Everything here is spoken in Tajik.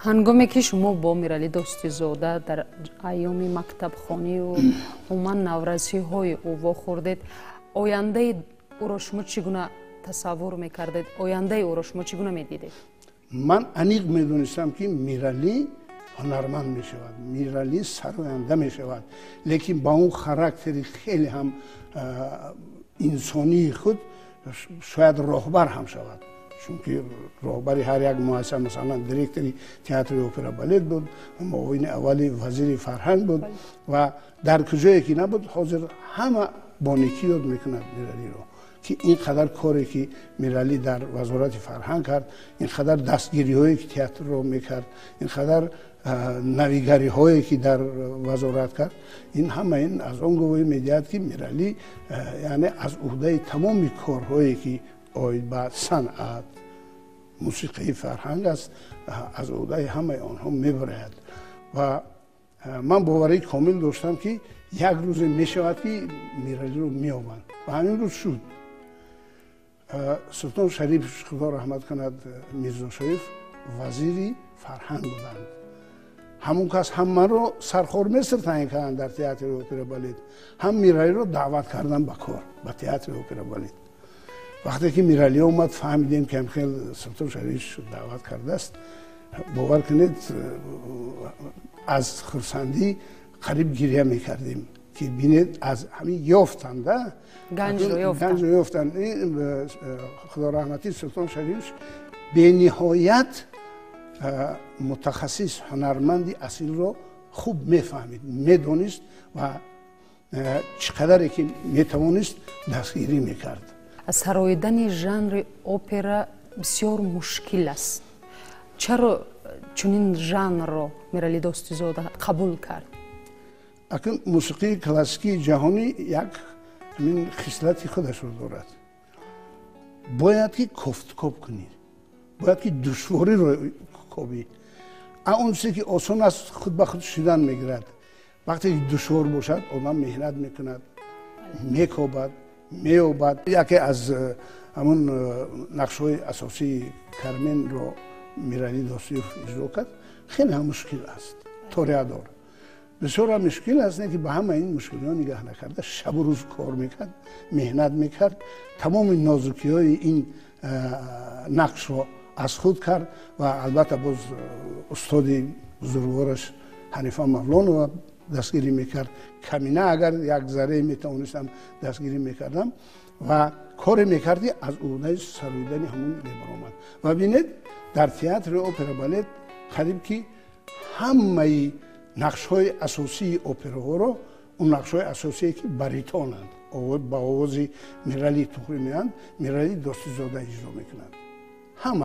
Ҳангоме ки шумо бо Миралӣ Достизода дар айёми мактабхонию умуман наврасиҳои ӯ вохӯрдед, ояндаи ӯро шумо чӣ гуна тасаввур мекардед, ояндаи ӯро шумо чӣ гуна медидед? Ман аниқ медонистам, ки Миралӣ ҳунарманд мешавад, Миралӣ сароянда мешавад, лекин ба он характери хеле ҳам инсонии худ шояд роҳбар ҳам шавад, чунки роҳбари ҳар як муассиса, масалан, директори театри опера балет буд, муовини аввали вазири фарҳанг буд ва дар куҷое ки набуд, ҳозир ҳама бо некӣ ёд мекунад Миралиро, ки ин қадар коре ки Миралӣ дар Вазорати фарҳанг кард, ин қадар дастгириҳое ки театрро мекард, ин қадар навигариҳое ки дар вазорат кард, ин ҳама ин аз он гувоҳӣ медиҳад, ки Миралӣ, яъне, аз уҳдаи тамоми корҳое ки оид ба санъат, мусиқии, фарҳанг аст, аз уҳдаи ҳамаи онҳо мебарояд. Ва ман боварии комил доштам, ки як рӯзе мешавад, ки Миралиро меёбанд, ва ҳамин рӯз шуд. Султон Шариф, Худо раҳмат кунад, Мирзошариф вазири фарҳанг буданд. Ҳамон кас ҳам манро сархорместр таъин карданд дар театри опера балет, ҳам Миралиро даъват карданд ба кор ба театри опера балет. Вақте ки Миралӣ омад, фаҳмидем, ки ҳамхел Султон Шариф даъват кардааст, бовар кунед, аз хурсандӣ қариб гиря мекардем, ки бинед, аз ҳамин ёфтанда ганҷро ёфтанд. Худо раҳматӣ, Султон Шариф бениҳоят мутахассис, ҳунарманди асилро хуб мефаҳмид, медонист ва чӣ қадаре ки метавонист, дастгирӣ мекард. Сароидани жанри опера бисёр мушкил аст. Чаро чунин жанрро Миралӣ Достизода қабул кард? Акун мусиқии классикии ҷаҳонӣ як ҳамин хислати худашро дорад: бояд ки кофткоб кунӣ, бояд ки душвориро кобӣ. А он чизе ки осон аст, худ ба худ шудан мегирад. Вақте ки душвор бошад, одам меҳнат мекунад, мекобад, меёбад. Яке аз ҳамун нақшҳои асосии Карменро Миралӣ Достиев иҷро кард. Хеле ҳам мушкил аст, тореадор бисёр ҳам мушкил аст, не ки ба ҳама ин мушкилиҳо нигаҳ накарда, шабу рӯз кор мекард, меҳнат мекард, тамоми нозукиҳои ин нақшро аз худ кард. Ва албатта боз устоди бузургвораш Ҳанифа Мавлонова дастгирӣ мекард. Камина агар як заррае метавонистам, дастгирӣ мекардам ва коре мекард, ки аз уҳдаи сароидани ҳамон мебаромад. Ва бинед, дар театри опера балет қариб ки ҳамаи нақшҳои асосии операҳоро, он нақшҳои асосие ки баритонанд, ба овози Миралӣ туғри меоянд, Миралӣ Достизода иҷро мекунанд. Ҳама.